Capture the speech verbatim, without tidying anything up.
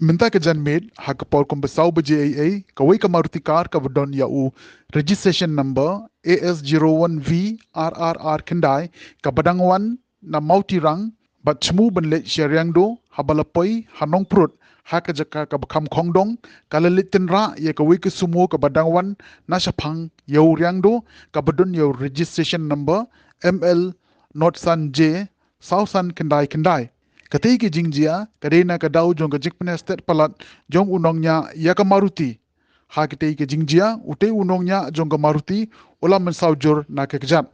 Mynta ka janmiet ha ka por kumba saw baje eiei, kawei ka Maruti car kaba don ïa u registration number A S zero one V R R R khyndai, kaba dang wan na Mawtirang bad thmu ban leit sha Riangdo, haba la poi ha Nongprut ha ka jaka kaba kham khongdong, ka la leit tynrah ïa kawei ka sumo kaba dang wan na shaphang ïa u Riangdo, kaba don ïa u registration number M L not san J saw san khyndai khyndai. Katei ka jingjia ka dei na ka daw jong ka jingpynïastet palat jong u nongñiah ïa ka Maruti. Ha katei ka jingjia, utei u nongñiah jong ka Maruti u la mynsaw jur na ka kjat.